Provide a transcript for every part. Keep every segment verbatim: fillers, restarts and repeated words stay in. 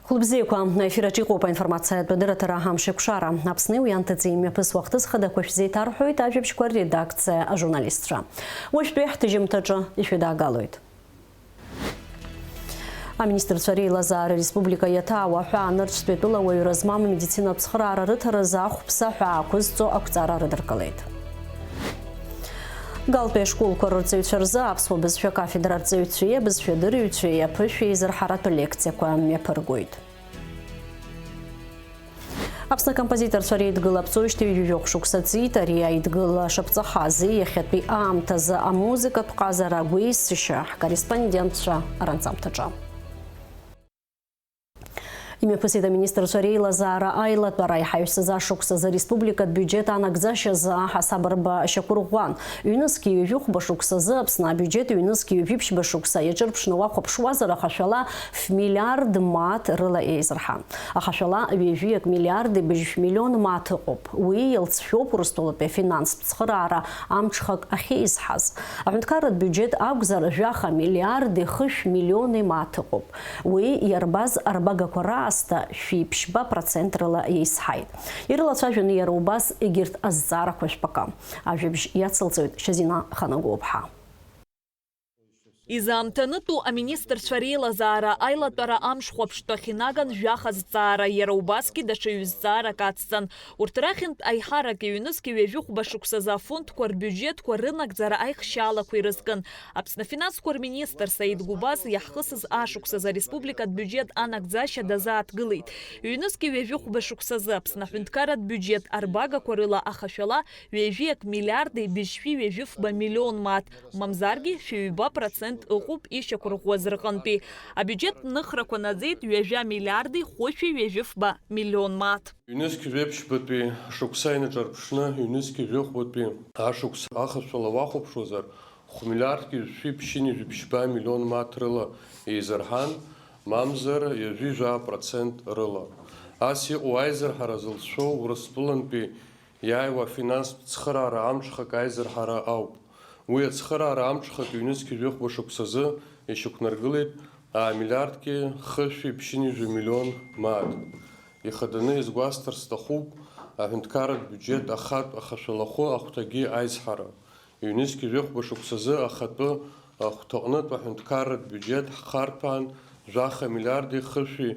Хәылбзиақәа, аефир аҿы иҟоуп аинформациатә адырраҭара Амшеикәшара. Аԥсни уи анҭыҵи имҩаԥысуа ахҭыс хадақәа шәзеиҭарҳәоит ажәабжьқәа редакциа ажурналистцәа. Уажәтәи ҳҭыжьымҭаҿы ишәыдаагалоит. Аминистрцәа реилазаара республика иаҭаауа аҳәаа нырцәтәи атәыла уаҩра змам амедицинатә цхыраара рыҭаразы ахәԥса ҳәаа ақәызҵо ақәҵара рыдыркылеит. Галтәи ашколқәа рырҵаҩцәа рзы аԥсуа бызшәа кафедра арҵаҩцәеи абызшәадырҩцәеи аԥышәа еизырҳаратә лекциақәа мҩаԥыргоит. Аԥсны акомпозиторцәа реидгыла аԥҵоижьҭеи ҩажәи жәохә шықәса ҵит. Ари аидгыла шаԥҵахази иахьатәи аамҭазы амузыкатә ҟазара агәеисышьа ҳкорреспондентцәа ранҵамҭаҿы. Имҩаԥысит аминистрцәа реилазаара аилатәара. Иҳаҩсыз ашықәсазы ареспубликатә биуџьет анагӡашьазы аҳасаб рба шьақәырӷәӷәан. Ҩнызқьи ҩажәи хәба шықәсазы Аԥсны абиуџьет ҩнызқьи ҩажәи ԥшьба шықәса иаҿырԥшны уахәаԥшуазар, ахашәала ф-миллиард мааҭ рыла еизырҳан. Ахашәала ҩажәи акы миллиарди быжьшә миллион мааҭ ыҟоуп. Уи иалҵшәоуп Урыстәылатәи афинанстә цхыраара амҽхак ахьеизҳаз. Аҳәынҭқарратә биуџьет акәзар, жәаха миллиарди хышә миллиони мааҭ ыҟоуп. Уи иарбаз арбагақәа раасҭа шәи ԥшьба процент рыла еизҳаит. Ирылацәажәаны иара убас егьырҭ азҵаарақәа жәпакы. Ажәабжь иацылҵоит Шьазина Ханагәыуаԥҳа. Изаамҭанытәу аминистрцәа реилазаара аилатәара амш хәаԥштәахь инаган жәаха зҵаара, иара убасгьы даҽа ҩ-зҵаарак ацҵан. Урҭ рахьынтә аиҳарак ҩнызқьи ҩажәи хәба шықәсазы афондқәа рбиуџьетқәа рынагӡара аихшьаалақәа ирызкын. Аԥсны афинансқәа рминистр Саид Гәыбаз иаҳхысыз ашықәсазы ареспубликатә биуџьет анагӡашьа дазааҭгылеит. Ҩнызқьи ҩажәи хәба шықәсазы Аԥсны аҳәынҭқарратә биуџьет арбагақәа рыла ахашәала ҩажәи акы миллиарди быжьшәи ҩажәи фба миллион мааҭ, мамзаргьы шәи ҩба процент ыҟоуп ишьақәырӷәӷәаз рҟынтәи. Абиуџьет ныхрақәа наӡеит ҩажәа миллиарди хәышәи ҩажәи фба миллион мааҭ. Ҩнызқь жәеиԥшьбатәи шықәса инаҿарԥшны, ҩнызқь жәохәбатәи ашықәс ахашәала уахәаԥшуазар, хә-миллиардки жәшәи ԥшьынҩажәи ԥшьба миллион мааҭ рыла еизырҳан, мамзар ҩажәи жәаа процент рыла. Ас иҟоу аизырҳара зылшәоу Урыстәылантәи иааиуа афинанстә цхыраара амҽхак аизырҳара ауп. Уи ацхыраара амҽхак ҩнызқь жәохәба шықәсазы ишьақәнаргылеит аа миллиардки хышәи ԥшьынҩажәи миллион мааҭ. Ихаданы иазгәасҭар сҭахуп аҳәынҭқарратә биуџьет ахатә ахашәалахәы ахәҭагьы аизҳара. Ҩнызқь жәохәба шықәсазы ахатәы ахәҭаҟнытә аҳәынҭқарратә биуџьет ҳхарҭәаан жәаха миллиарди хышәи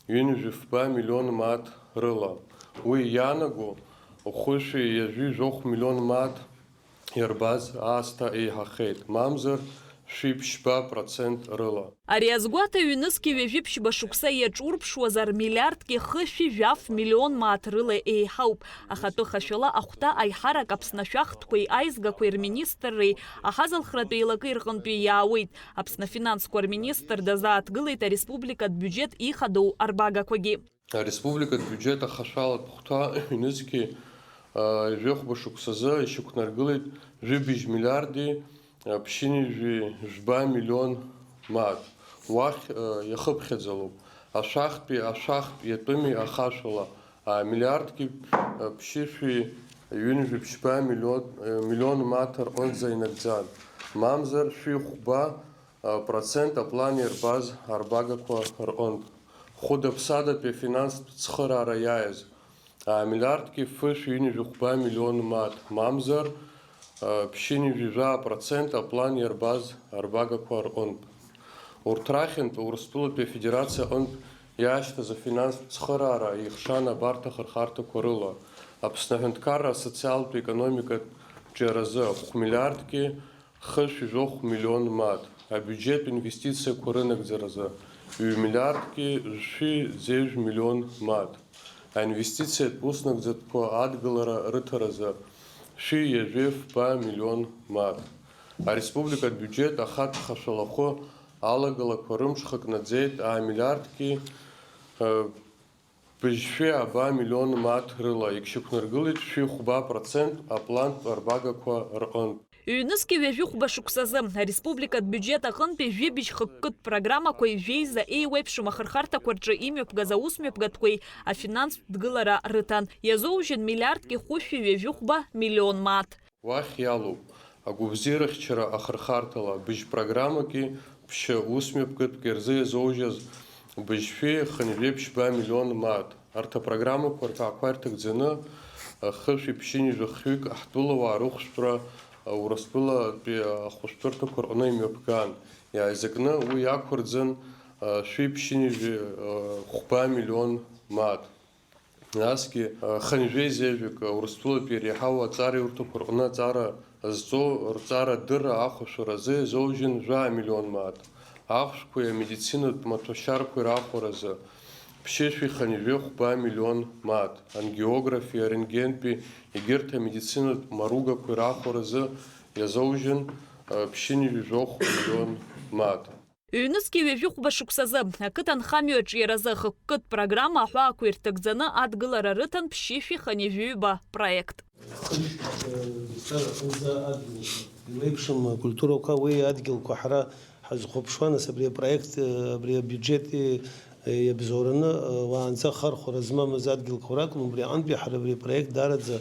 ҩынҩажәи фба миллион мааҭ рыла. Уи иаанаго хәышәи ҩажәи жәохә миллион мааҭ иарбаз аасҭа еиҳахеит, мамзар шәи ԥшьба процент рыла. Ари азгәаҭа ҩнызқь ҩажәи ԥшьба шықәса иаҿурԥшуазар, миллиардки хышәи жәаф миллион мааҭ рыла еиҳауп. Ахатәы хашәала ахәҭа аиҳарак Аԥсны ашәахтәқәеи аизгақәеи рминистрреи аҳазалхратә еилакеи рҟынтәи иаауеит. Аԥсны афинансқәа рминистр дазааҭгылеит ареспубликатә биуџьет ихадоу арбагақәагьы. Ареспубликатә биуџьет ахашәалатә хәҭа ҩнызқьи, а, жәохәба шықәсазы ишьақәнаргылеит жәибжь миллиарди, а, ԥшьынҩажәи жәба миллион мааҭ. Уахь, а, иахыԥхьаӡалоуп ашәахтәи, ашәахтә иатәыми ахашәала, а, миллиардки, а, ԥшьышәи ҩынҩажәи ԥшьба миллион, а, миллион мааҭ рҟынӡа инагӡан, мамзар шәи хәба, а, процент аплан иарбаз арбагақәа рҟынтә. Хәыда-ԥсадатәи афинанстә цхыраара иааиз, аа, миллиардки фышә ҩынҩажәи хәба миллион мааҭ, мамзар, а, ԥшьынҩажәи жәаа процент аплан иарбаз арбагақәа рҟынтә. Урҭ рахьынтә Урыстәылатәи Афедерациа аҟынтә иаашьҭыз афинанстә цхыраара еихшан абарҭ ахырхарҭақәа рыла, Аԥсны аҳәынҭқарра асоциалтә економикатә ҿиаразы хә-миллиардки хышә жәохә миллион мааҭ, абиуџьеттә инвестициақәа рынагӡаразы ҩ-миллиардки жәшәи ӡеижә миллион мааҭ, аинвестициатә уснагӡатәқәа адгылара рыҭаразы шәи ҩажәи фба миллион мааҭ. Ареспубликатә биуџьет ахатә хашәалахәы алагалақәа рымҽхак наӡеит аа миллиардки, э, быжьшәи аба миллион мааҭ рыла, егьшьақәнаргылеит шәи хәба процент аплантә арбагақәа рҟынтә. Ҩнызқьи ҩажәи хәба шықәсазы ареспубликатә биуџьет аҟынтәи жәибжь хықәкытә программақәеи жәеиза еиуеиԥшым ахырхарҭақәа рҿы имҩаԥгаз аусмҩаԥгатәқәеи афинанстә дгылара рыҭан. Иазоужьын миллиардки хәышәи ҩажәи хәба миллион мааҭ. Уахь иалоуп агәабзиарахьчара ахырхарҭала быжь программаки ԥшьа усмҩаԥгатәки рзы иазоужьыз Быжьшәи хынҩажәи ԥшьба миллион мааҭ. Арҭ апрограммақәа рҳәаақәа ирҭагӡаны, хышәи ԥшьынҩажәи хҩык ҳтәылауаа рыхәшәтәра Урыстәылатәи ахәышәтәырҭақәа рҟны имҩаԥган. Иааизакны уи иақәырӡын, шәи ԥшьынҩажәи хәба миллион мааҭ. Насгьы, хынҩажәи зежәык Урыстәылатәи иреиҳау аҵараиурҭақәа рҟны аҵара зҵоу рҵарадырра ахәашәаразы иазоужьын жәаа миллион мааҭ. Ахәшәқәеи амедицинатә маҭәашьарқәеи рахәаразы ԥшьышәи хынҩажәи хәба миллион мааҭ. Ангиографи, арентгентәи егьырҭ амедицинатә маругақәеи рахәаразы иазоужьын, ԥшьынҩажәи жәохә миллион мааҭ. Ҩнызқьи ҩажәи хәба шықәсазы, ақыҭанхамҩаҿ иаразы ахықәкытә программа аҳәаақәа ирҭагӡаны адгылара рыҭан ԥшьышәи хынҩажәи ҩба проект. Хышә, э, гектар аҟынӡа адгьыл. Илеиԥшым акультурақәа, уи адгьылқәа ҳара ҳазхәаԥшуа, нас абри апроект, э, абри абиуџьет, э, иабзоураны, э, уаанӡа хархәара змамыз адгьылқәа ракәын, убри аҟынтәи ҳара абри апроект даараӡа,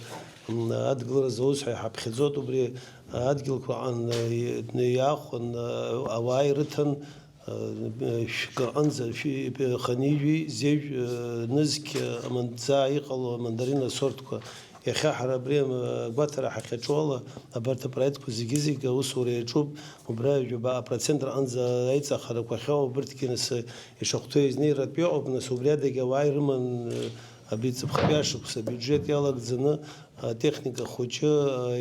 м, адгылара зауз ҳәа иҳаԥхьаӡоит, убри адгьылқәа аҟан, э, иаахәан, э, ауаа ирыҭан, Шәкы аҟынӡа, шәи-, хынҩажәи зежә, нызқь аманӡаа иҟало амандарин асортқәа. Иахьа ҳара абри агәаҭара ҳахьаҿу ала, абарҭ апроектқәа зегьы-зегьы аусура иаҿуп, убра ҩажәа процент рҟынӡа аиҵахарақәа ахьыҟоу, убырҭгьы нас ишахәҭоу изнеиратәы иҟоуп, нас убри адагьы ауаа ирыман, абри ҵыԥхтәи ашықәс абиуџьет иалагӡаны, атехника хәыҷы,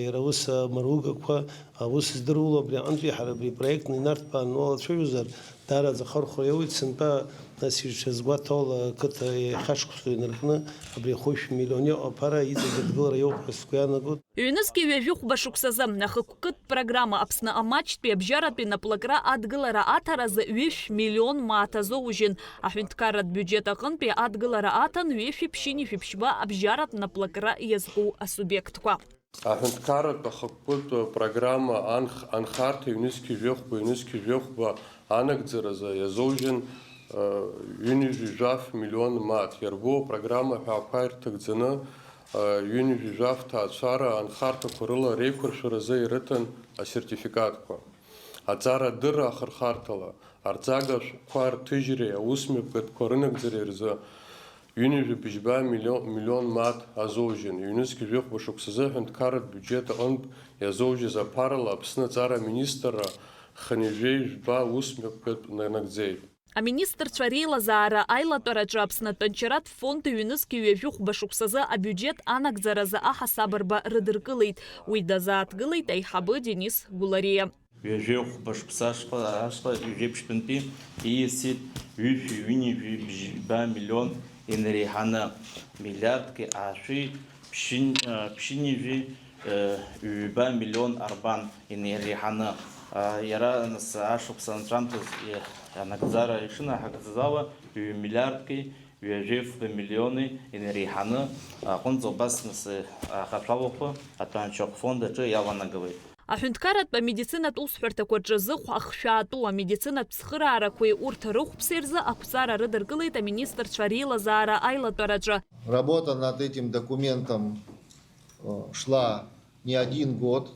иара ус амаругақәа, аус здыруа абри аҟынтәи ҳара абри проектны инарҭбааны уалацәажәозар, даараӡа ахырхәара иоуеит, сынтәа нас ишазгәаҭоу ала ақыҭа иахьашықәсу инаркны абри хәышә миллион иҟоу аԥара иҵегь адгылара иоуп ҳәа сгәы иаанагоит. Ҩнызқьи ҩажәи хәба шықәсазы ахықәкытә программа Аԥсны амаҷтәи абжьаратәи наплакра адгылара аҭаразы ҩышә миллион мааҭ азоужьын. Аҳәынҭқарратә биуџьет аҟынтәи адгылара аҭан ҩышәи ԥшьынҩажәи ԥшьба абжьаратә наплакра иазку асубиектқәа. Аҳәынҭқарратә ахықәкытә программа анх-, анхарҭа ҩнызқьи жәохәба, ҩнызқьи жәохәба анагӡаразы иазоужьын, ҩынҩажәи жәаф миллион мааҭ. Иарбоу апрограмма ҳәаақәа ирҭагӡаны, ҩынҩажәи жәаф ҭаацәара анхарҭақәа рыла реиқәыршәаразы ирыҭан асертификатқәа. Аҵарадырра ахырхарҭала, арҵага ашәҟәқәа рҭыжьреи аусмҩаԥгатәқәа рынагӡареи рзы ҩынҩажәи быжьба миллион, миллион мааҭ азоужьын. Ҩнызқь жәохәба шықәсазы аҳәынҭқарратә биуџьет аҟынтә иазоужьыз аԥарала Аԥсны аҵара аминистрра хынҩажәи жәба усмҩаԥгатә нанагӡеит. Аминистрцәа реилазаара аилатәараҿы Аԥсны атәанчаратә фонд ҩнызқь ҩажәи хәба шықәсазы абиуџьет анагӡаразы аҳасабырба рыдыркылеит. Уи дазааҭгылеит аиҳабы Денис Гәлариа. Ҩажәи хәба шықәса ашҟа, ашҟа ҩажәи ԥшьбантәи ииасит ҩышәи ҩынҩажәи бжьба миллион инареиҳаны, миллиардки аашәи ԥшьынҩажәи ҩба миллион арбан инареиҳаны. Иара, нас, ашықәс анҵәамҭаз анагӡара ишынаҳагӡаз ала, ҩ-миллиардки ҩажәи фба миллиони инареиҳаны аҟынӡа убас, нас, ахашәалахәы атәанчахә фонд аҿы иаланагалеит. Аҳәынҭқарратә амедицинатә усҳәарҭақәа рҿы зыхә ахшәаатәу амедицинатә цхыраарақәеи урҭ рыхәԥси рзы ақәҵара рыдыркылеит аминистрцәа реилазаара аилатәараҿы. Работа над этим документом, э, шла не один год.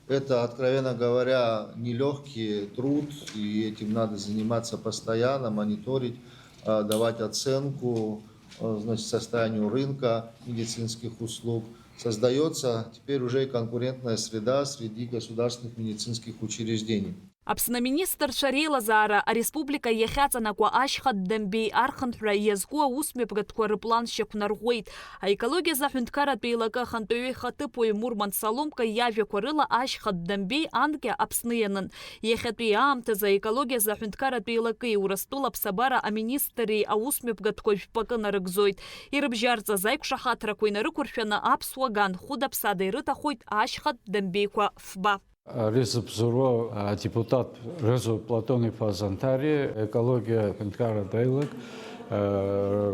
Это, откровенно говоря, нелёгкий труд, и этим надо заниматься постоянно, мониторить, э, давать оценку, э, значит, состоянию рынка медицинских услуг. Создаётся теперь уже и конкурентная среда среди государственных медицинских учреждений. Аԥсны аминистрцәа реилазаара ареспублика иахьаҵанакуа ашьхатә дамбеи архынҳәра иазку аусмҩаԥгатәқәа рыплан шьақәнарӷәӷәеит. Аекологиазы аҳәынҭқарратә еилакы ахантәаҩы ихаҭыԥуаҩ Мурман Саломка иажәақәа рыла, ашьхатә дамбеи анкьа Аԥсны ианын. Иахьатәи аамҭазы аекологиазы аҳәынҭқарратә еилакеи Урыстәыла аԥсабара аминистрреи аусмҩаԥгатәқәа жәпакы нарыгӡоит. Ирыбжьарҵаз аиқәшаҳаҭрақәа инарықәыршәаны аԥсуа ган хәыда-ԥсада ирыҭахоит ашьхатә дамбеиқәа фба. Ари зыбзоуроу адепутат Рызо Платон-иԥа Занҭариа, аекологиа аҳәынҭқарратә аилак,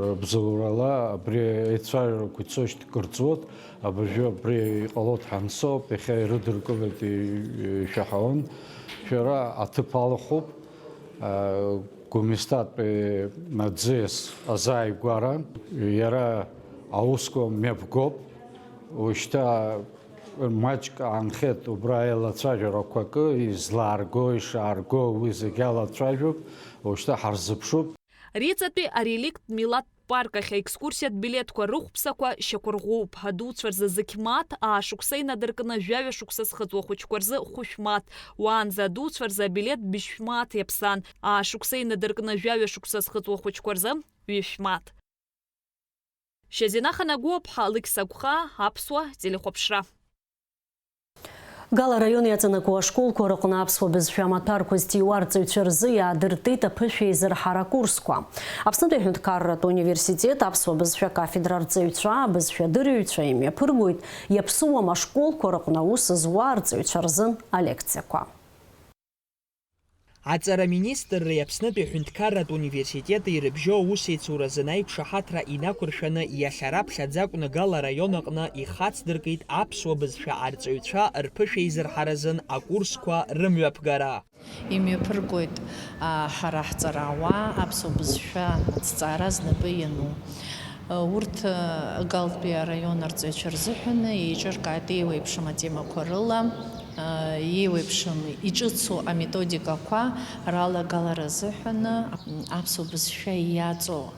рыбзоурала абри аицәажәарақәа ицошьҭ кырҵуеит, абыржәы абри иҟалоит ҳәа ансоуп, иахьа ирыдыркылеит, ишәаҳәон. Шәара аҭыԥ алахәуп, Гәымсҭатәи аӡиас азааигәара, иара аусқәа мҩаԥгоуп, ушьҭа Маҷк аанхеит убра еилацәажәарақәа акы, излаарго, ишаарго, уи зегь алацәажәоуп, уажәшьҭа ҳарзыԥшуп. Риҵатәи ареликттә милаҭтә парк ахь аекскурсиатә билеҭқәа рыхәԥсақәа шьақәырӷәӷәоуп. Адуцәа рзы зықь мааҭ, аашықәса инадыркны жәаҩа шықәса зхыҵуа ахәыҷқәа рзы хәышә мааҭ. Уаанӡа адуцәа рзы абилеҭ быжьшә мааҭ иаԥсан, аашықәса инадыркны жәаҩа шықәса зхыҵуа ахәыҷқәа рзы ҩышә мааҭ. Шьазина Ханагәыаԥҳа, Алықьса Гәхаа, Аԥсуа телехәаԥшра. Гала араион иаҵанакуа ашколқәа рыҟны аԥсуа бызшәа амаҭәарқәа зҭиуа арҵаҩцәа рзы иаадыртит аԥышәеизырҳара акурсқәа. Аԥснытәи аҳәынҭқарратә университет аԥсуа бызшәа акафедра арҵаҩцәа, абызшәа адырҩцәа имҩаԥыргоит иаԥсуам ашколқәа рыҟны аус зуа арҵаҩцәа рзын алекциақәа. Аҵара министрреи Аԥснытәи аҳәынҭқарратә университети ирыбжьоу аусеицуразын аиқәшаҳаҭра инақәыршәаны иахьа раԥхьаӡа акәны Гала араион аҟны ихацдыркит аԥсуа бызшәа арҵаҩцәа рԥышәеизырҳаразын акурсқәа рымҩаԥгара. Имҩаԥыргоит, а, ҳара ҳҵарауаа аԥсуа бызшәа аҭҵаара знапы иану. Урҭ, а, Галтәи араион арҵаҩцәа рзыҳәан еиҿыркааит еиуеиԥшым атемақәа рыла, а, еиуеиԥшым иҿыцу аметодикақәа ралагалара азыҳәан, м, аԥсуа бызшәа иаҵоу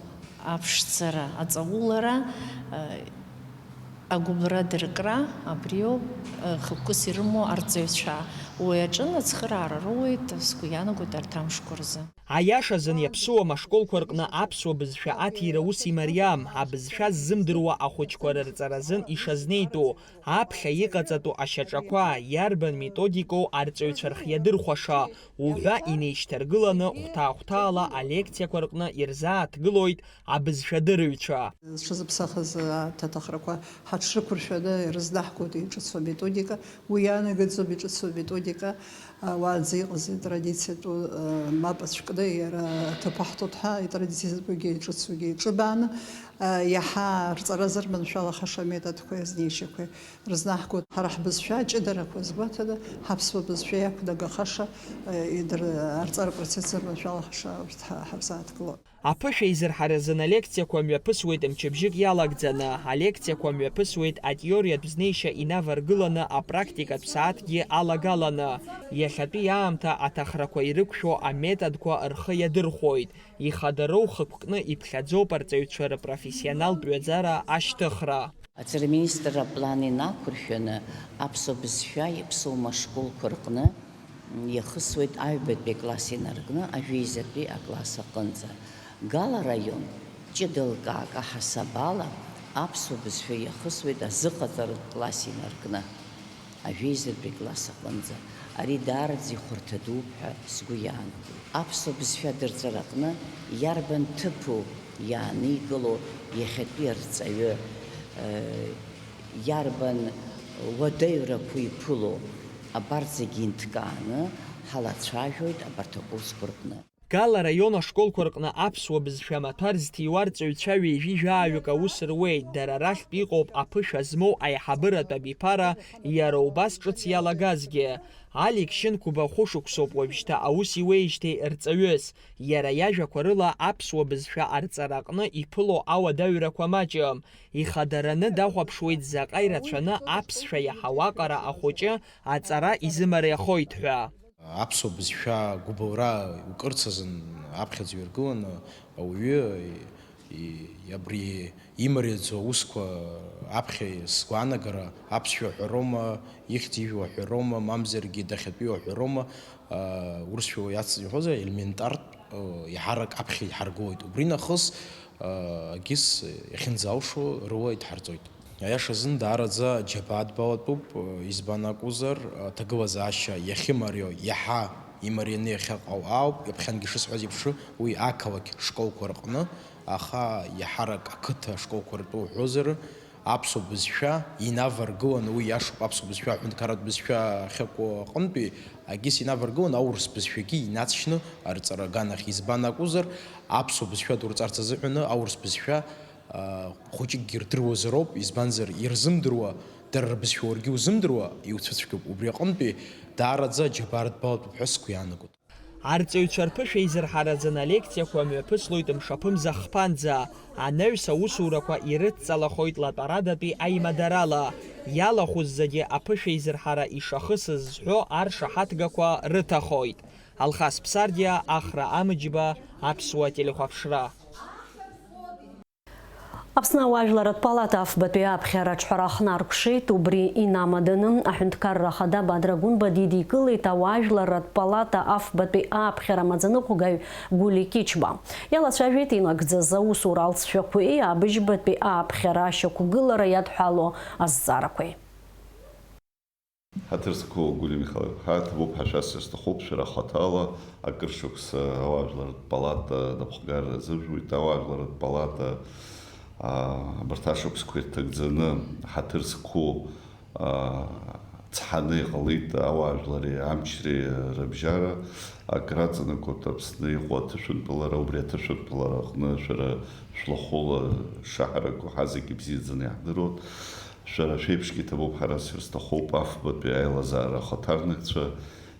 аԥшӡара, аҵаулара, а, агәыбылра дыркра, абриоуп, а, хықәкыс ирымоу арҵаҩцәа. Уи аҿы ацхыраара роуеит, сгәы иаанагоит, арҭ амшқәа рзы. Аиашазын, иаԥсуам ашколқәа рҟны аԥсуа бызшәа аҭира ус имариам, абызшәа ззымдыруа ахәыҷқәа рырҵаразын ишазнеитәу, аԥхьа иҟаҵатәу ашьаҿақәа, иарбан методикоу арҵаҩцәа рхиадырхәаша, уҳәа инеишьҭаргыланы хәҭаа-хәҭаала алекциақәа рҟны ирзааҭгылоит абызшәадырыҩцәа. Зҽазыԥсахыз аҭаҭахрақәа ҳаҽрықәыршәаны ирызнаҳгоит иҿыцу аметодика, уи иаанагаӡом иҿыцу аметодика, а, уаанӡа иҟаз итрадициатәу, а, мап ацәкны иара аҭыԥ аҳҭоит ҳәа, итрадициатәугьы иҿыцугьы иҿыбааны, а, иаҳа рҵара зырманшәалахаша аметодқәеи азнеишьақәеи рызнаҳгоит. Ҳара ҳбызшәа аҷыдарақәа азгәаҭаны, ҳаԥсуа бызшәа иақәнагахаша, а, идыр-, арҵара процесс зырманшәалахаша урҭ ҳа-, ҳарзааҭгылоит. Аԥышәеизырҳаразын алекциақәа мҩаԥысуеит мчыбжьык иалагӡаны, алекциақәа мҩаԥысуеит атеориатә знеишьа инаваргыланы апрактикатә сааҭгьы алагаланы. Иахьатәи аамҭа аҭахрақәа ирықәшәо аметодқәа рхы иадырхәоит. Ихадароу хықәкны иԥхьаӡоуп арҵаҩцәа рпрофессионалтә ҩаӡара ашьҭыхра. Аҵара министр аплан инақәыршәаны аԥсуа бызшәа иаԥсоу ашколқәа рҟны иахысуеит аҩбатәи акласс инаркны ажәеизатәи акласс аҟынӡа. Гала араион ҷыдалкаак аҳасабала аԥсуа бызшәа иахысуеит азыҟаҵаратә класс инаркны ажәеизатәи акласс аҟынӡа. Ари даараӡа ихәарҭа дууп ҳәа сгәы иаанагоит. Аԥсуа бызшәа адырҵара аҟны иарбан ҭыԥу иааникыло иахьатәи арҵаҩы, э, иарбан уадаҩрақәа иԥыло, абарҭ зегьы инҭкааны ҳалацәажәоит абарҭ акурсқәа рҟны. Гала араион ашколқәа рҟны аԥсуа бызшәа амаҭәар зҭиуа арҵаҩцәа ҩажәи жәааҩык аус руеит, дара рахьтә иҟоуп аԥышәа змоу аиҳабыратә абиԥара, иара убас ҿыц иалагазгьы. Алик Шьынқәба хәышықәсоуп уажәшьҭа аус иуеижьҭеи рҵаҩыс. Иара иажәақәа рыла, аԥсуа бызшәа арҵара аҟны иԥыло ауадаҩрақәа маҷым. Ихадараны дахәаԥшуеит, заҟа ирацәаны аԥсшәа иаҳауа аҟара ахәыҷы аҵара изымариахоит ҳәа. Аԥсуа бызшәа гәыбылра укырц азын аԥхьаӡа иҩаргыланы ауаҩы и-, и-, абри имариаӡоу аусқәа аԥхьа сгәаанагара аԥсшәа ҳәароума, ихьӡ ижәуа ҳәароума, мамзаргьы дахьатәиу ҳәароума, аа, урысшәа иац-, иҳәозар, елементартә, э, еиҳарак аԥхьа иҳаргылоит. Убри нахыс, э, егьыс иахьынӡалшо рыла идҳарҵоит. Аиаша азын даараӡа џьабаа дбалатәуп, э, избан акәзар, аҭагылазаашьа иахьымариоу иаҳа имарианы иахьыҟоу ауп, ҩаԥхьангьы ишысҳәаз еиԥш, уи ақалақь школқәа рҟны, аха иаҳарак ақыҭа школқәа ртәы уҳәозар, аԥсуа бызшәа инаваргыланы, уи иашоуп, аԥсуа бызшәа аҳәынҭқарратә бызшәа ахьакәу аҟынтәи, егьыс инаваргыланы аурыс бызшәагьы инаҵшьны арҵара аганахь. Избан акәзар, аԥсуа бызшәа дурҵарц азыҳәаны аурыс бызшәа, а, хәыҷыкгьы ирдыруазароуп, избанзар, ирзымдыруа, дара рбызшәа уаргьы узымдыруа, иуцәыцәгьоуп. Убри аҟынтәи даараӡа аџьабаа рыдбалатәуп ҳәа сгәы иаанагоит. Арҵаҩцәа рԥышәа изырҳараӡаны алекциақәа мҩаԥыслоит мшаԥымза хԥанӡа. Анаҩс аусурақәа ирыдҵалахоит латәарадатәи аимадарала. Иалахәыз зегьы аԥышәа изырҳара ишахысыз зҳәо аршаҳаҭгақәа рыҭахоит. Алхас Ԥсардиа, Ахра Амыџьба, Аԥсуа телехәаԥшра. Аԥсны ауаажәларратә палата афбатәи аԥхьара аҿҳәара ахнаркәшеит. Убри инамаданы аҳәынҭқарра ахада Бадра Гәынба дидикылеит ауаажәларратә палата афбатәи аԥхьара амаӡаныҟәгаҩ Гәли Кьычба. Иалацәажәеит инагӡаз аусура алҵшәақәеи абыжьбатәи аԥхьара ашьақәгылара иадҳәало азҵаарақәеи. Ҳаҭыр зқәу Гәлиа Михаил-иԥҳа, ҭабуп ҳәа шәасҳәар сҭахуп, шәара хаҭала акыр шықәса ауаажәларратә палата напхгара азыжәуеит. Ауаажәларратә палата, аа, абарҭ ашықәсқәа ирҭагӡаны ҳаҭыр зқәу, аа, цҳаны иҟалеит ауаажәлари амчреи рыбжьара. Акраҵанакуеит Аԥсны иҟоу аҭышәынтәалара, убри аҭышәынтәалара аҟны шәара шәлахәыла шаҳараку ҳазегьы ибзиаӡаны иаҳдыруеит. Шәара шәеиԥшгьы иҭабуп ҳәа расҳәар сҭахуп, афбатәи аилазаара ахаҭарнакцәа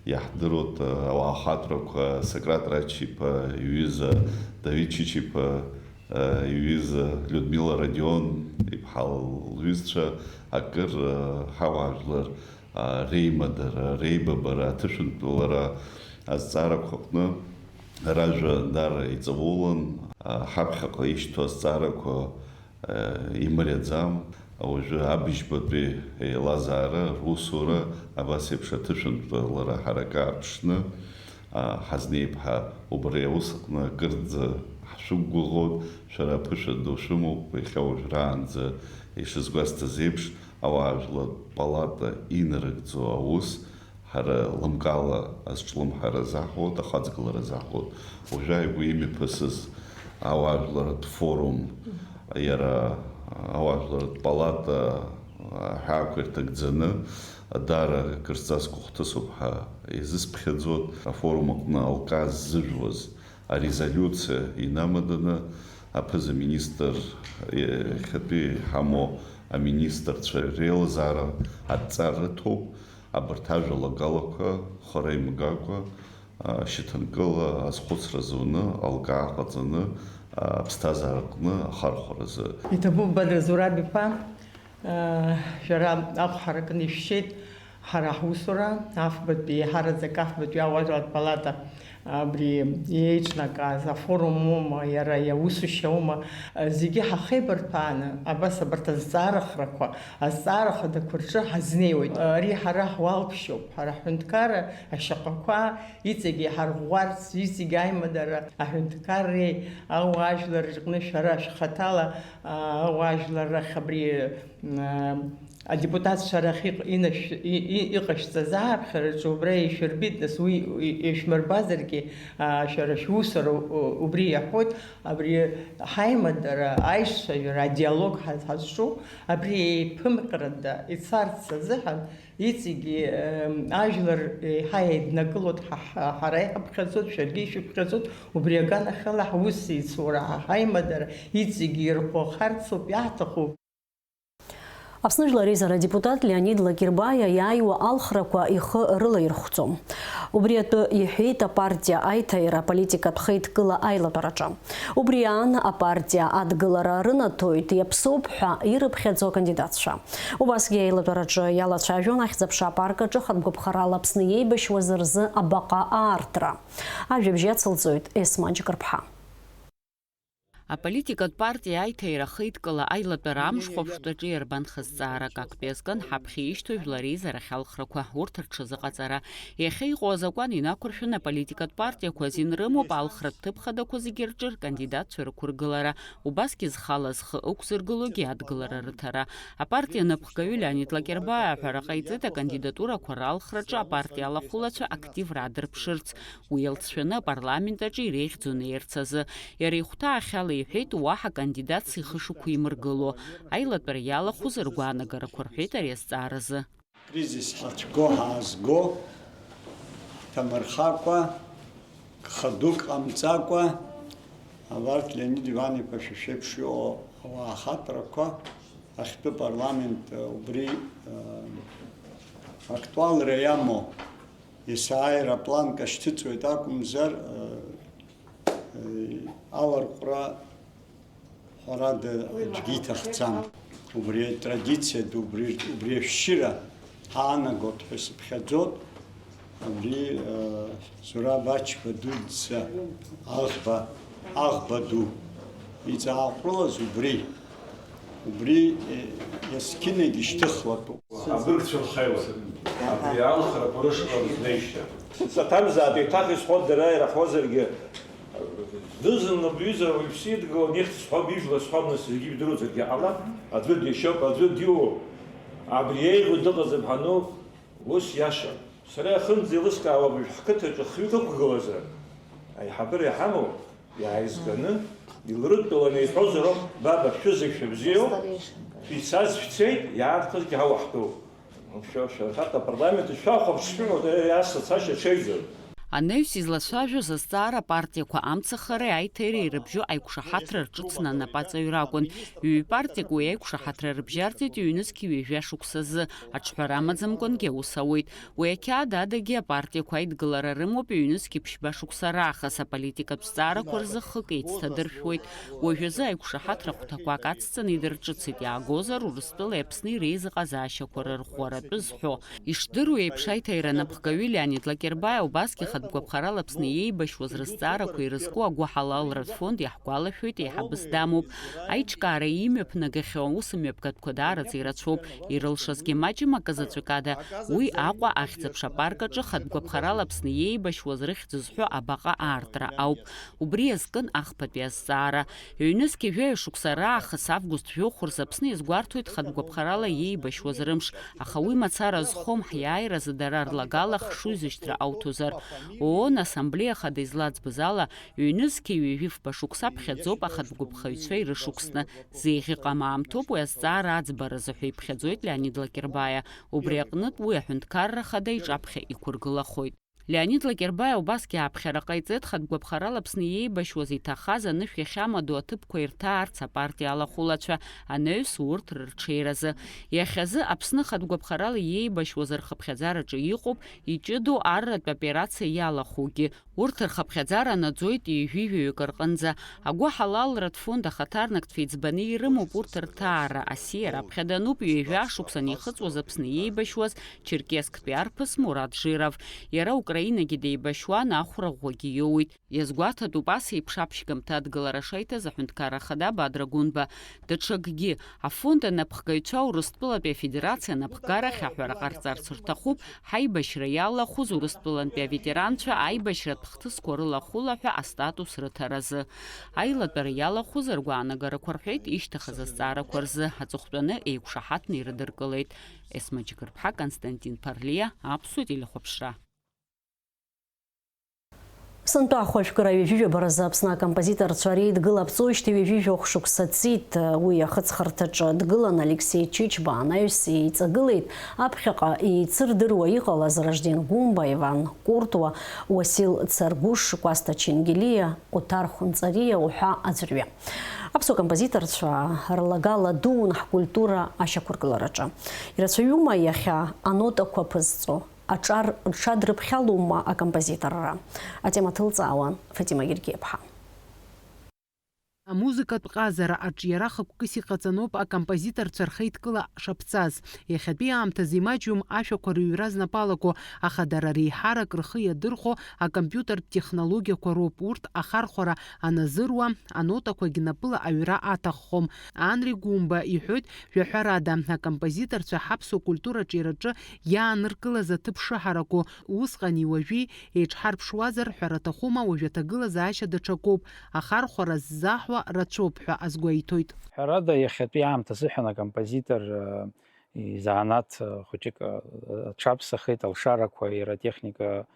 иаҳдыруеит, ауаа ахатәрақәа, Сократ Рачча-иԥа иҩыза, Давид Чича-иԥа иҩыза, Людмила Родион-иԥҳа лҩызцәа, акыр ҳауаажәлар реимадара, реибабара, аҭышәынтәалара азҵаарақәа аҟны ражәа даара иҵаулан, ҳаԥхьаҟа ишьҭоу азҵаарақәа имариаӡам. Уажәы абыжьбатәи еилазаара, русура, абас еиԥш аҭышәынтәалара ҳаракы ааԥшны, ҳазнеип ҳәа убри аус аҟны акырӡа ҳшәықәгәыӷуеит, шәара аԥышәа ду шәымоуп, иахьа уажәраанӡа ишызгәасҭаз еиԥш, ауаажәлатә палата инарыгӡо аус, ҳара лымкаала азҿлымҳара заҳуеит, ахаҵгылара заҳуеит. Уажәы ааигәа имҩаԥысыз ауаажәларратә форум, иара ауаажәларратә палата аҳәаақәа ирҭагӡаны, даара акырзҵазкуа хҭысуп ҳәа изысԥхьаӡоит. Афорум аҟны алкаа ззыжәуаз арезолиуциа инамаданы, аԥыза-министр, иахьатәи иҳамоу аминистрцәа реилазаара адҵа рыҭоуп. Абарҭ ажәалагалақәа хара имгакәа, а, шьаҭанкыла азхәыцра зуны, алкаа ҟаҵаны, а, аԥсҭазаараҟны ахархәаразы. Иҭабуп, Бадра Зураб-иԥа, а, шәара ахә ҳаракны ишәшьеит, ҳара ҳусура, афбатәи, еиҳараӡак афбатәи ауаажәларратә палата абри еиҿнакааз афорум аума, иара иаусушьа аума, зегьы ҳахеибарҭәааны, абас абарҭ азҵаарахрақәа, азҵаара хадақәа рҿы ҳазнеиуеит. Ари ҳара ҳуалԥшьоуп, ҳара ҳҳәынҭқарра ашьаҟақәа иҵегьы иҳарӷәӷәарц, иҵегьы аимадара аҳәынҭқарреи ауаажәларреи рҟны шәара шәхаҭала, аа, ауаажәлар рахь абри, аа, Адепутатцәа рахь иҟ-, инашә-, и-, и-, иҟашәҵаз ааԥхьараҿы убра ишәырбеит, нас уи и-, ишәмырбазаргьы, аа, шәара шәусура у-, убри иаҳәоит, абри ҳаимадара, аишцәажәара, адиалог ҳаз-, ҳазҿу, абри еиԥымҟрада ицарц азыҳәан, иҵегьы, эм, ажәлар еиҳа еиднакылоит, ҳа, ҳа, ҳара иҳаԥхьаӡоит, шәаргьы ишәыԥхьаӡоит, убри аганахьала ҳусеицура, ҳа, ҳаимадара иҵегьы ирӷәӷәахарц ауп иаҳҭаху. Аԥсны Жәлар Реизара адепутат Леонид Лакербаиа иааиуа алхрақәа ихы рылаирхәӡом. Убри атәы иҳәеит апартиа Аиҭаира аполитикатә хеидкыла аилатәараҿы. Убри аан апартиа адгылара рынаҭоит иаԥсоуп ҳәа ирыԥхьаӡо акандидатцәа. Убасгьы аилатәараҿы иалацәажәон Ахьӡ-аԥша апарк аҿы хатә гәаԥхарала Аԥсны иеибашьуаз рзы абаҟа аартра. Ажәабжь иацылҵоит Есма Џьыкырԥҳа. Аполитикатә партиа Аиҭаира ахеидкыла аилатәара амш хәаԥштәаҿы иарбан хызҵаарак актәи азкын ҳаԥхьа ишьҭоу жәлар реизарахь алхрақәа, урҭ рҽазыҟаҵара. Иахьа иҟоу азакәан инақәыршәаны аполитикатә партиақәа азин рымоуп алхратә ҭыԥ хадақәа зегьы рҿы ркандидатцәа рықәыргылара, убасгьы зхала зхы ықәзыргылогьы адгылара рыҭара. Апартиа напхгаҩы Леонид Лакербаиа аҳәара ҟаиҵеит акандидатурақәа ралхраҿы апартиа алахәылацәа активра аадырԥшырц. Уи иалҵшәаны апарламент аҿы иреиӷьӡоу неирц азы. Иара ихәҭаахьала иҳәеит, уаҳа кандидатс ихы шықәимыргыло. Аилатәара иалахәыз ргәаанагарақәа рҳәеит ари азҵааразы. Кризис ҳацәго ҳаазго, ҳҭамырхакәа, гха дук ҟамҵакәа, абарҭ Леонид Иван-иԥа шәа шәеиԥш иҟоу ауаа ахаҵарақәа, ахьтәы парламент убри, э, актуалра иамоу есааира апланка шьҭыҵуеит акәымзар, э, э, аларҟәра, ҳәарада, аӡәгьы иҭахӡам. Убри атрадициа ду, убри, убри ашәшьыра ҳаанагот ҳәа сыԥхьаӡот. Абри, э, Зураб Ачба дуӡӡа аӷба, аӷба ду иҵааҟәрылаз убри, убри, э, есқьынагь ишьҭыхлатәуп. Абыргцәа рхаҩа, абри алхрақәа рышҟа рызнеишьа. Саҭамзаап, еиҭах исҳәо дара ираҳозаргьы, дызынла бҩыза уаҩԥсы идгылан, ихьӡ сҳәом, ижәла сҳәом, нас зегьы ижәдыруазаргьы ҟалап, аӡәы дишьоуп, аӡәы диуоуп, абри еиӷьу дыҟаӡам ҳану, ус иашам. Сара иахынӡа еилыскаауа, уажә ҳқыҭаҿы хҩык ықәгылазар, аиҳабыра иҳамоу, иааизганы, илрыдтәаланы иҳәозар ауп, баба, шәызегь шәыбзиоуп, шәицаз шәцеит, иаартызгьы ҳауаҳтәуп. Шәа-, шәа-, шәарҭ апарламент шәахәаԥш шәымоуп, ас ацашьа ҽеиӡам. Анаҩс излацәажәоз азҵаара апартиақәа амцахареи аиҭареи ирыбжьоу аиқәшаҳаҭра рҿыцны анапаҵаҩра акәын. Ҩ-партиак уи аиқәшаҳаҭра рыбжьарҵеит ҩнызқь ҩажәа шықәсазы, аҿҳәара амаӡамкәангьы аус ауеит. Уи ақьаад адагьы апартиақәа аидгылара рымоуп ҩнызқь ԥшьба шықәса раахыс, аполитикатә зҵаарақәа рзы хык еицҭадыршәуеит. Уажәазы аиқәшаҳаҭра хәҭақәак ацҵаны идырҿыцит, иаагозар, Урыстәылеи Аԥсни реизыҟазаашьақәа рырӷәӷәаратәы зҳәо. Ишдыру еиԥш, аиҭаира анапхгаҩы Леонид Лакербаиа убасгьы хатә гәаԥхарала Аԥсны иеибашьуаз рызҵаарақәа ирызку агәыҳалалратә фонд иаҳгәалашәоит, еиҳабыс дамоуп. Аиҿкаара имҩаԥнагахьоу аусмҩаԥгатәқәа даараӡа ирацәоуп. Ирылшазгьы маҷым акы заҵәык ада. Уи Аҟәа ахьӡ-аԥша апарк аҿы хатә гәаԥхарала Аԥсны иеибашьуаз рыхьӡ зҳәо абаҟа аартра ауп. Убри иазкын ахԥатәи азҵаара. Ҩнызқь ҩажәа шықәса раахыс август жәохә рзы Аԥсны иазгәарҭоит хатә гәаԥхарала иеибашьуаз рымш, аха уи мацара зхом, ҳиааиразы дара рлагала хшыҩзышьҭра ауҭозар. ООН Ассамблеиа Хада излаӡбаз ала, ҩнызқь ҩажәи фба шықәса ԥхьаӡоуп ахатә гәыԥхаҩцәа ирышықәсны. Зеиӷьыҟам аамҭоуп уи азҵаара аӡбаразы ҳәа иԥхьаӡоит Леонид Лакербаиа. Убри аҟнытә уи аҳәынҭқарра Хада иҿаԥхьа иқәыргылахоит. Леонид Лакербаиа убасгьы ааԥхьара ҟаиҵеит хатә гәаԥхарала Аԥсны иеибашьуаз иҭахаз анышә иахьамадоу аҭыԥқәа ирҭаарц апартиа алахәылацәа, анаҩс урҭ рырҽеиразы. Иахьазы Аԥсны хатә гәаԥхарала иеибашьуаз рхыԥхьаӡараҿы иҟоуп иҷыдоу арратә операциа иалахәугьы. Урҭ рхыԥхьаӡара наӡоит ҩажәи жәаҩык рҟынӡа. Агәыҳалалратә фонд ахаҭарнакцәа иӡбаны ирымоуп урҭ рҭаара, асиа раԥхьа дануп ҩажәа шықәса анихыҵуаз Аԥсны иеибашьуаз Черкессктәи арԥыс Мурат Жиров. Иара Украинагьы деибашьуан, ахәра ӷәӷәагьы иоуит. Иазгәаҭатәуп ас еиԥш аԥшьгамҭа адгылара шаиҭаз аҳәынҭқарра хада Бадра Гәынба. Даҽакгьы, афонд анапхгаҩцәа Урыстәылатәи Афедерациа анапхгарахь аҳәара ҟарҵарц рҭахуп, ҳаибашьра иалахәыз Урыстәылантәи аветеранцәа аибашьратә хҭысқәа рылахәыла ҳәа астатус рыҭаразы. Аилатәара иалахәыз ргәаанагарақәа рҳәеит ишьҭахаз азҵаарақәа рзы, аҵыхәтәаны еиқәшаҳаҭны ирыдыркылеит. Есма Џьгырԥҳа, Константин Ԥарлиа, Аԥсуа телехәаԥшра. Сынтәа ахәажәкыра ҩажәижәабаразы Аԥсны акомпозиторцәа реидгыла аԥҵоижьҭеи ҩажәижәохә шықәса ҵит. Уи ахыҵхырҭаҿы дгылан Алексеи Чычба, анаҩс еиҵагылеит аԥхьаҟа еицырдыруа иҟалаз Ражден Гәымба, Иван Куртуа, Уасил Царгәыш, Кәасҭа Ченгелиа, Оҭар Хәынҵариа уҳәа аӡәырҩы. Аԥсуа композиторцәа рлагала дуун ҳкультура ашьақәыргылараҿы. Ирацәаҩума иахьа анотақәа ԥызҵо? Аҿар рҽадрыԥхьалоума акомпозиторра? Атема ҭылҵаауан Фатима Гергиаԥҳа. Амузыкатә ҟазара аҿиара хықәкыс иҟаҵаноуп акомпозиторцәа рхеидкыла шаԥҵаз. Иахьатәи аамҭазы имаҷҩым ашәақәа рыҩра знапалаго, аха дара реиҳарак рхы иадырхәо акомпиутертә технологиақәа роуп, урҭ ахархәара аназыруа, анотақәагь напыла аҩра аҭаххом. Анри Гәымба иҳәоит, жәаҳәарада, акомпозиторцәа ҳаԥсуа культура аҿиараҿы иааныркылаз аҭыԥ шыҳараку, усҟани уажәи еиҿҳарԥшуазар ҳәа раҭахума, уажә аҭагылазаашьа даҽакоуп, ахархәара ззаҳуа рацәоуп ҳәа азгәеиҭоит. Ҳәарада, иахьатәи аамҭа азыҳәан акомпозитор, э, изанааҭ, э, хәыҷык, э, аҽаԥсахеит, алшарақәа иара атехника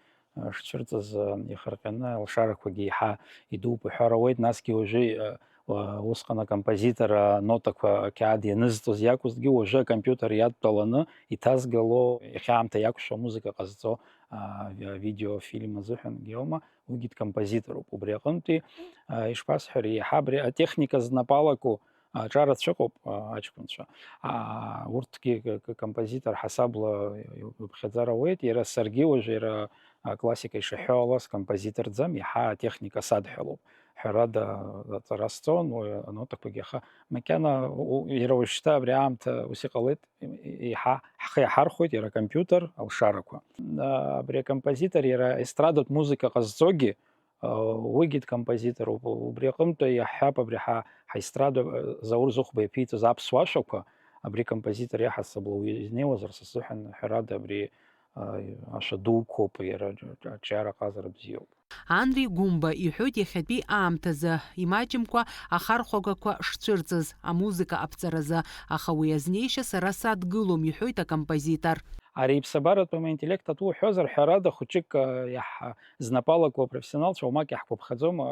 шцәырҵыз, э, ихырҟьаны, алшарақәагьы еиҳа идууп уҳәар ауеит, насгьы уажәы, э, уа-, усҟан акомпозитор анотақәа ақьаад ианызҵоз иакәызҭгьы, уажәы акомпиутер иадтәаланы иҭазгало, иахьа аамҭа иақәшәо амузыка ҟазҵо, а, ви-, авидеофильм азыҳәангьы аума, уигьы дкомпозиторуп. Убри аҟынтәи, а, ишԥасҳәари, еиҳа абри атехника знапалаку, аҿар ацәыҟоуп, а, аҷкәынцәа. А, урҭгьы к-, к-, композитор ҳасабла иуԥхьаӡар ауеит. Иара саргьы уажә иара, а, классика ишаҳәо ала скомпозиторӡам, иаҳа атехника садҳәалоуп. ҳәарада, аҵара сҵон, уи анотақәагьы, аха макьана у-, иара уажәшьҭа абри аамҭа ус иҟалеит, и-, и-, иаҳа ҳхы иаҳархәоит иара акомпиутер алшарақәа. А, абри акомпозитор иара естрадатә музыка ҟазҵогьы, а, уигьы дкомпозитороуп. Убри аҟынтәи иаҳҳәап, абри ҳа-, ҳаестрадоуп, а, Заур Зыхәба иаԥиҵаз аԥсуа ашәақәа, абри композитор иаҳасабала уи изнеиуазар, са сзыҳәан, ҳәарада, абри, а, ашәа дуқәоуп, иара аҿиара ҟазара бзиоуп. Анри Гәымба иҳәоит иахьатәи аамҭазы, имаҷымкәа ахархәагақәа шцәырҵыз, амузыка аԥҵаразы, аха уи азнеишьа сара садгылом, иҳәоит акомпозитор. Ари иԥсабаратәым аинтеллект атәы уҳәозар, ҳәарада, хәыҷык, а, иаҳ-, знапы алаку апрофессионалцәа уамак иаҳгәаԥхаӡом, а,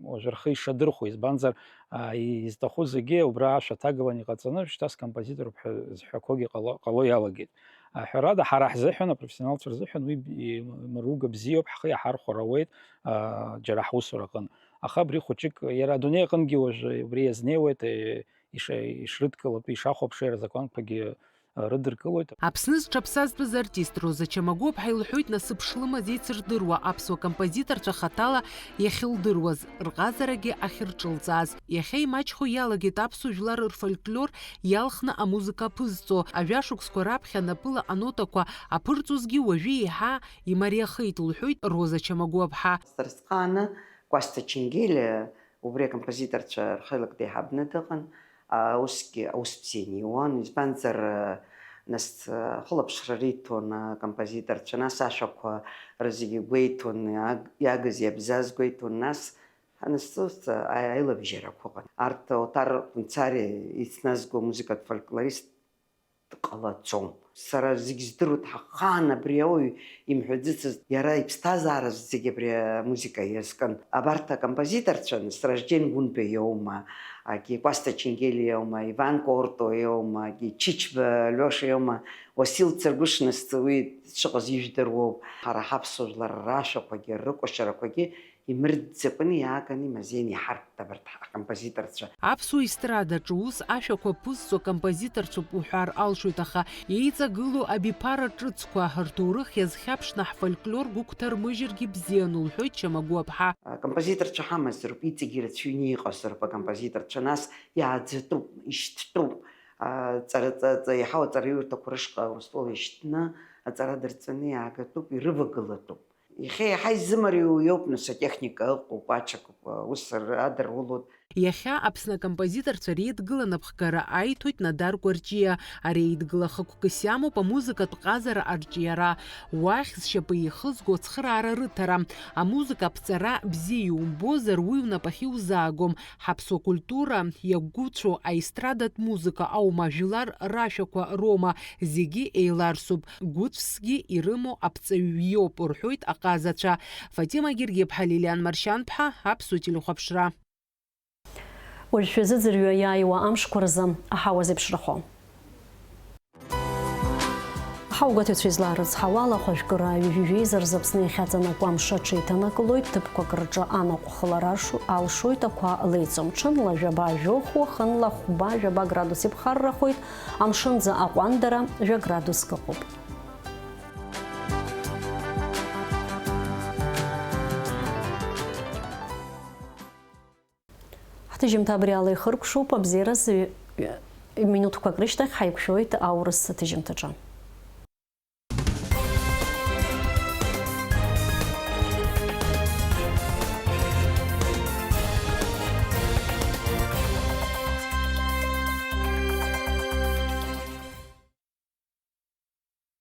уажә рхы ишадырхәо, избанзар, а, и-, изҭаху зегьы убра ашә аҭагалан иҟаҵаны, шьҭа скомпозитороуп ҳәа зҳәақәогьы ҟало-, ҟало иалагеит. А, ҳәарада, ҳара ҳзыҳәан, апрофессионалцәа рзыҳәан уи б-, и-, мыруга бзиоуп, ҳхы иаҳархәар ауеит, а, џьара ҳусураҟын. Аха абри хәыҷык, иара адунеи аҟынгьы уажәы убри иазнеиуеит, е, иш-, ишрыдкылатәу, ишахәаԥшуа иара азакәанқәагьы, а, рыдыркылоит. Аԥсны зҽаԥсазтәыз артист Роза Чамагәаԥҳа илҳәоит насыԥ шлымаз еицырдыруа аԥсуа композиторцәа хаҭала иахьылдыруаз, рҟазарагьы ахьырҿылҵааз. Иахьа имаҷхо иалагеит аԥсуа жәлар рфольклор иалхны амузыка аԥызҵо. Ажәашықәсқәа раԥхьа напыла анотақәа аԥырҵозгьы уажәы еиҳа имариахеит, лҳәоит Роза Чамагәаԥҳа. Сара схааны Кәасҭа Ченгелиа убри акомпозиторцәа рхеилак деиҳабны дыҟан. А, усгьы аус бзианы иуан, избанзар, а, нас, а, ахылаԥшра риҭон акомпозиторцәа, нас ашәақәа рызегьы гәеиҭон, иаг-, иагыз иабзаз гәеиҭон, нас анасцәа, а, аилабжьарақәа ыҟан. Арҭ Отар Кәынцариа ицназго амузыкатә фольклорист дҟалаӡом. Сара зегь здыруеит, ҳахаан абри ауаҩ имҳәаӡыцыз, иара иԥсҭазаара зегь абри амузыка иазкын. Абарҭ акомпозиторцәа, Сражден Гәынба иоума, агьи Кәасҭа Ченгелиа иоума, Иван Корто иоума, агьи Чичба Лиоша иоума, Уасил Царгәышнас уи дшыҟаз ижәдыруоуп. Ҳара ҳаԥсуа жәлар рашәақәагьы рыкәашарақәагьы имырӡакәаны иааганы имазеины иҳарҭоит абарҭ акомпозиторцәа. Аԥсуа естрадаҿы ус ашәақәа ԥызҵо акомпозиторцәоуп уҳәар алшоит, аха еиҵагылоу абиԥара ҿыцқәа рҭоурых иазхьаԥшны ҳфольклор гәыгәҭармыжьыргьы бзиан, лҳәоит Чамагәаԥҳа. Акомпозиторцәа ҳамазароуп, иҵегь ирацәаҩны иҟазароуп акомпозиторцәа, нас иааӡатәуп, ишьҭтәуп. Аҵара, ҵа-, ҵа-, иаҳау аҵараиурҭақәа рышҟа Урыстәыла ишьҭны, аҵара дырҵаны иаагатәуп, ирывагылатәуп. Иахьа иаҳа изымариоу иоуп, нас, атехника ыҟоуп, ачакуп, ус р-, адырулоит. Иахьа Аԥсны акомпозиторцәа реидгыла напхгара аиҭоит Надар Кәарҷиа. Ари аидгыла хықәкыс иамоуп амузыкатә ҟазара арҿиара. Уахь зшьапы еихызго ацхыраара рыҭара. Амузыка аԥҵара бзиа иумбозар, уи унапахьы иузаагом. Ҳаԥсуа культура иагәыцәоу аестрадатә музыка аума, жәлар рашәақәа роума, зегьы еиларсуп. Гәыцәсгьы ирымоу аԥҵаҩ иоуп, рҳәоит аҟазацәа. Фатима Гергиԥҳа, Лилиан Маршьанԥҳа, Аԥсуа телехәаԥшра. Уажә шәазыӡырҩуа иааиуа амшқәа рзы аҳауа зеиԥшрахо. Ҳаугәаҭаҩцәа излаарыцҳауала, ахәажәкыра ҩажәи жәеиза рзы Аԥсны иахьаҵанакуа амш аҽеиҭанакылоит, ҭыԥқәак рҿы анаҟә хылара аршу-, алшоит, ақәа леиҵом, ҽынла жәаба жәохә, уахынла хәба жәаба градус иԥхаррахоит, амшынӡы аҟәандара жәа градуск ыҟоуп. Ҳҭыжьымҭа абри ала ихыркәшоуп, абзиараз ҩ-, ҩ-, минуҭқәак рышьҭахь ҳаиқәшәоит аурыс аҭыжьымҭаҿы.